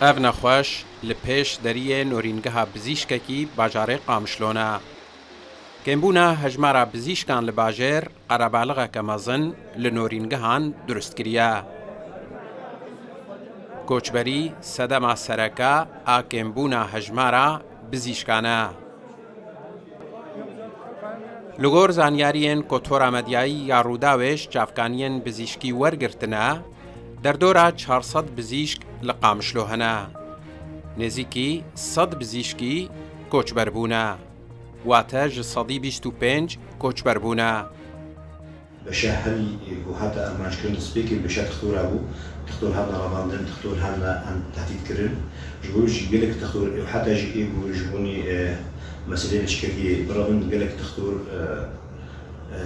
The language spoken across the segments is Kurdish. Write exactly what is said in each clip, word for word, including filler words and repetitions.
Ev nexweş li pêş deriyê norîngeha bizîşkekî bajarê Qamişlo ne. Kêmbûna hejmara bizîşkan li bajêr qerebalixeke mezin li norîngehan durust kiriye. Koçberî sedema sereke a kêmbûna hejmara bizîşkan e. Li gor zanyariyên kotora medyayî ya Rûdawê ji çavkaniyên bizîşkî wergirtine, derdora çar sed bizîşk li Qamişlo hene. Nêzîkî sed bizîşkî koçber bûne. Wate ji sedî bîst û pênc koçber bûne. Beşa herî, e, ku hate armanckirin destpêkê beşa textora bû. Textor hatine revandin, textor hatine em tehdît kirin. Ji bo jî gelek textor, e, heta jî ê ku ji bo nî, e, meseleyê leşkeriyê birevin, gelek textor, e, e,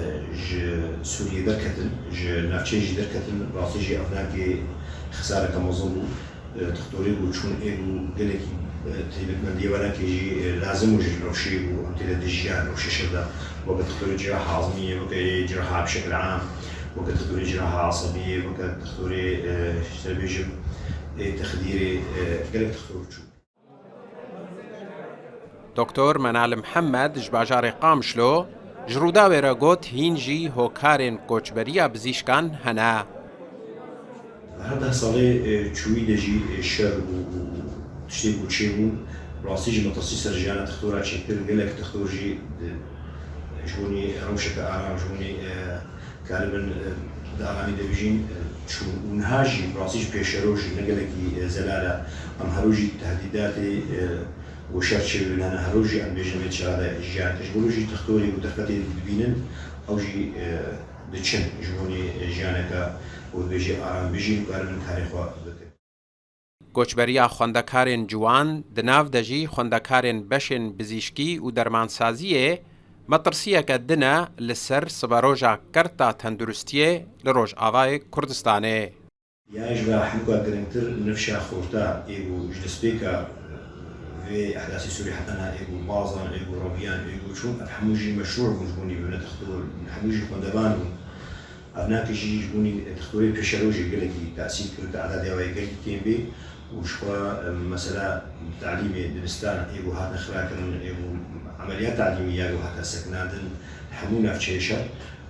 ji Sûriyê derketin, ji navçeyê jî derketin, rastî jî ev nakê xisareke mezin bû. E, Textorê ku çûn ê ku gelekî, e, taybetmendiyê were ke jî, e, lazim û ji rewşê ku em tê de dijiyan, rewşê şer de, weke textorê ciraha ezmî ye, weke yê ciraha bi şekil am, weke textorê ciraha esebî ye, weke textorê, e, işte bêjim, ê texdîrê, e, gelek textor çû. Doktor Menal Mihemed ji bajarê Qamişlo ji Rûdawê re got, hîn jî hokarên koçberiya bizîşkan hene. Her deh salê, e, çûyî de jî, e, şer û, û, û tiştê ku çêbûn, rastî jî metirsî ser jiyana textora çêkir, gelek textor jî di, ji bo nî rewşeke aram, ji bo nî, e, karibin, e, di aramî de bijîn, e, çûn. Û niha jî, rastî jî pêşeroj ne gelekî, e, zelal e. Em her roj jî tehdîdatê, e, û şer çêbibin hene. Her roj jî em bêjin vê çera de jiyan. Ji bo jî textorê û derfetê dibînin, ew jî, e, diçin. Ji bo nî, e, jiyaneke û dibêjî aram bijîn û karibin karê xwe bikin. Koçberiya xwendekarên ciwan, di nav de jî xwendekarên beşên bizîşkî û dermansaziyê, metirsiyeke din e li ser siberoja kerta tenduristiyê li Rojavayê Kurdistanê. Ya ji vê hemûka giringtir nifşa xorta ê ku ji destpêka vê ehdasê Sûrî heta niha ê ku bazan, ê ku reviyan, ê ku çûn, ev hemû jî meşrû bûn ji bo nî bibine textor, hemû jî xwendevan bûn. Ev nake jî ji bo nî textorê pêşerojê gelekî tesîr kir, di edadê wê gelkî kêm bê û ji xwe, em, mesela talîmê dibistan ê ku hatin xirakirin, ê ku emeliya talîmî ya ku hate sekinandin hemû navçeyê şer.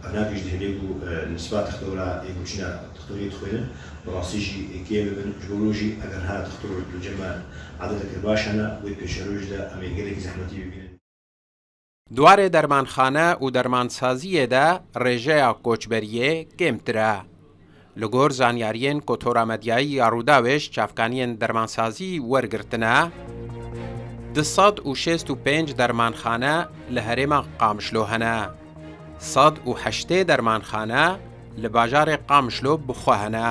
Ev nake jî dihêlê ku, e, nisba textora ê ku çine textoriyê dixwînin, bi rastî jî kêm bibin. Ji bo rojî eger ha textor li cem me ededeke baş hene, wê pêşerojê de em ê gelekî zehmetî bibînin. Di warê dermanxane û dermansaziyê de rêjeya koçberiyê kêmtir e. Li gor zanyariyên kotora medyayî ya Rûdawê ji çavkaniyên dermansazî wergirtine, du sed û şêst û pênc dermanxane li herêma Qamişlo hene. Sed û heştê dermanxane li bajarê Qamişlo bi xwe hene.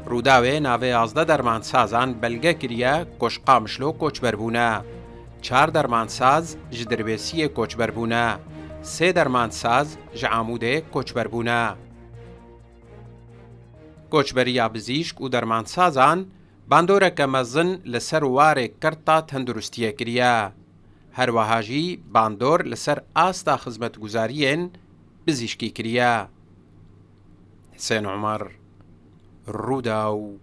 Rûdawê navê yazdeh dermansazan belge kiriye ku ji Qamişlo koçber bûne. Çar dermansaz ji Dirbêsiyê koçber bûne. Sê dermansaz ji Amûdê koçber bûne. Koçberiya bizîşk û dermansazan bandoreke mezin li ser warê kerta tenduristiyê kiriye. Her wiha jî bandor li ser asta xizmetguzariyên bizîşkî kiriye. Hisên Umar, Rûdaw,